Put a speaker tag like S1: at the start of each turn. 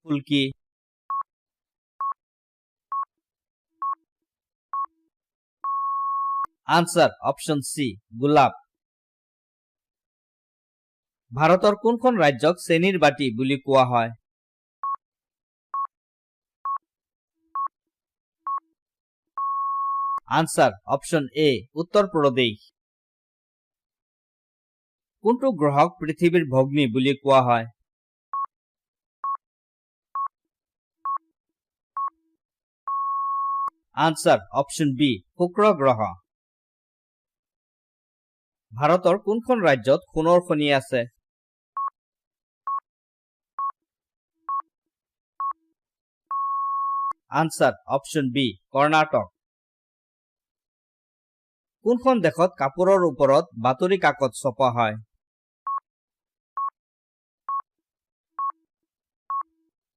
S1: ফুল কি? Answer option C, গোলাপ। ভাৰতৰ কোনখন ৰাজ্যক চেনিৰ বাটি বুলি কোৱা হয়? Answer option A, Uttar Pradesh. কোনটো গ্ৰহক পৃথিৱীৰ ভগ্নী বুলি কোৱা হয়? আনচাৰ অপশ্যন বি, শুক্ৰ গ্ৰহ। ভাৰতৰ কোনখন ৰাজ্যত সোণৰ খনি আছে? Answer option B, Karnataka. কোনখন দেশত কাপোৰৰ ওপৰত বাতৰি কাকত ছপা হয়?